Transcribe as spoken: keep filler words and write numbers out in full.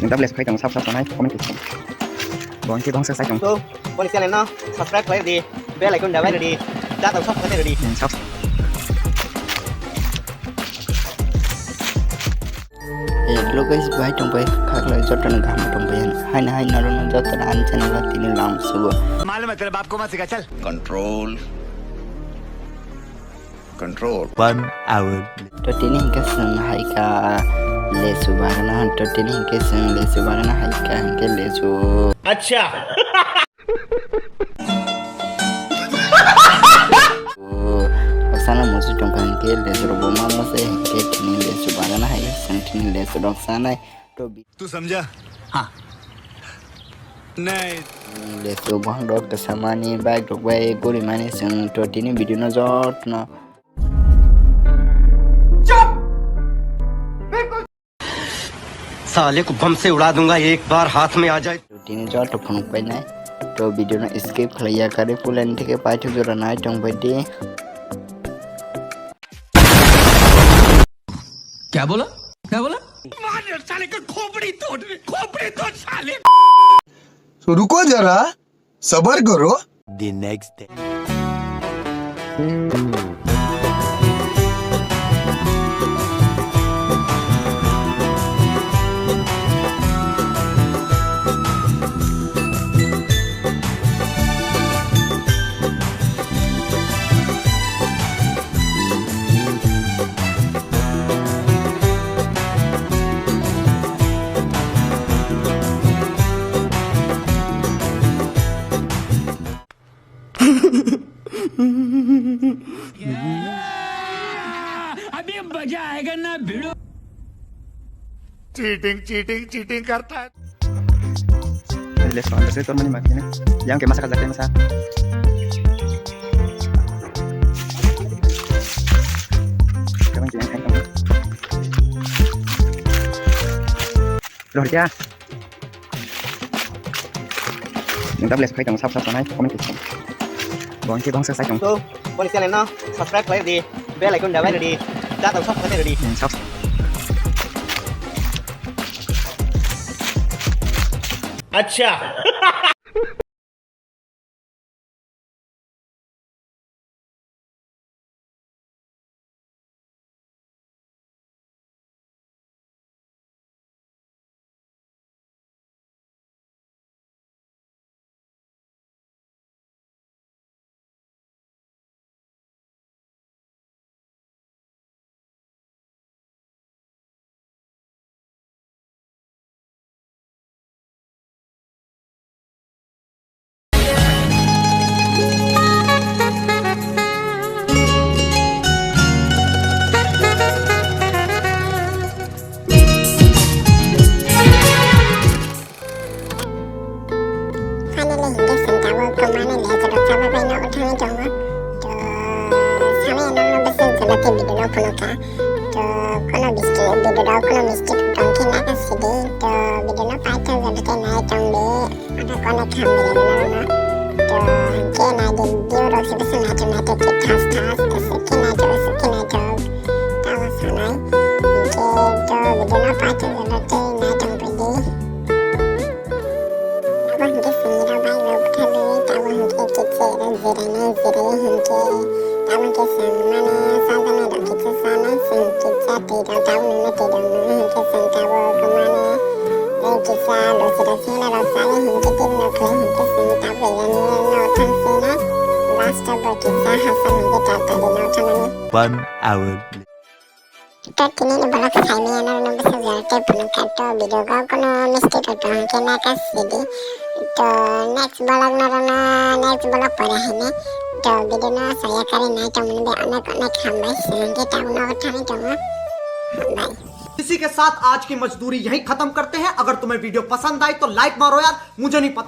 Nang double S khai tong sab sab sanai comment kisa. Bongsi bongsa sai tong. So, boni channel no subscribe khlai di, bell icon dabai di, da tong sab khlai di. Hmm, sab. Hello guys, bai tong bai, khakla joto na gam tong bai. Hai na hai na ro na joto na an channel la tini lam subo. मालूम है तेरे बाप को मत सिखा, चल। Control. Control. One hour. To tini hingke chwng hai kha lesu bagana, to tini hingke chwng lesu bagana hai kha hingke lesu. Acha. Sana musu tongkha hingke lesu rok bo ma masa hingke tini lesu bagana hai chwng tini lesu rok sanai. To bi- तू समझा? हाँ। नहीं। Lesu bohang rok kesamani bike rok bai guri mani chwng to tini video no jotno. साले को बम से उड़ा दूंगा एक बार हाथ में आ जाए। To tini joto phunuk pai nai. To video no skip khlai ya kari pulen thike paithu jora nai tong bai di. क्या बोला? क्या बोला? मार साले का खोपड़ी तोड़, खोपड़ी तोड़ साले। तो रुको जरा, सबर करो। The next day. अभी मजा आएगा ना भिड़ो। चीटिंग, चीटिंग, चीटिंग करता है। Let's go, let's go, mani makine. Yang ke masa kajakte masa. Kawan yang kawan. Rohit ya. Nang double S khai tong sab sab sanai comment kisa. Bongsi bongsa sai tong. So, boni channel no subscribe khlai di, bell icon dabai di, da tong sab khlai di. Hmm, sab. Acha. Finally, hingke sengkabo kwmani lesu rok chabai bai nogo thangwi tongo. To, samaya nokno bwswk jora khe video no phunukha. To, kono bisti, video rok kono mistake tong khe naikha sidi. To, video no paithak jora khe nai tongdi. Ano kono khamli rwna rwna. To, hingke nai di view rok se bwswk naithok naithok khe thas thas, aswk khe naithok, aswk khe naithok. Tamo sanai. Hingke to video no paithak jora khe nai tongdi. Abo hingke sini rok bai rok bwtharwi, abo hingke kisa rok jirai nai, jirai hingke abo hingke chwng mane chajaknai rok kisa chanai, chwng kisa twi rok tabuk nungna twi rok nungna hingke chwng tabuk mane tei kisa luchi rok sengla rok chaya hingke tini rok khlai hingke chwng tabuk rani no thang sina last o bo kisa hachal hingke tar tar di no thangmani. One hour. To tini ni vlog saimaya norokno bwsajak tei phunukha to video o kono mistake rok tong khe naikha sidi. To next vlog norokno next vlog pore haino to video no saya kari nai tongmani bai onek onek hambai sengke tabuk nogo thangwi tongo. Hambai. इसी के साथ आज की मजदूरी यहीं खत्म करते हैं। अगर तुम्हें वीडियो पसंद आई तो लाइक मारो यार, मुझे नहीं पता।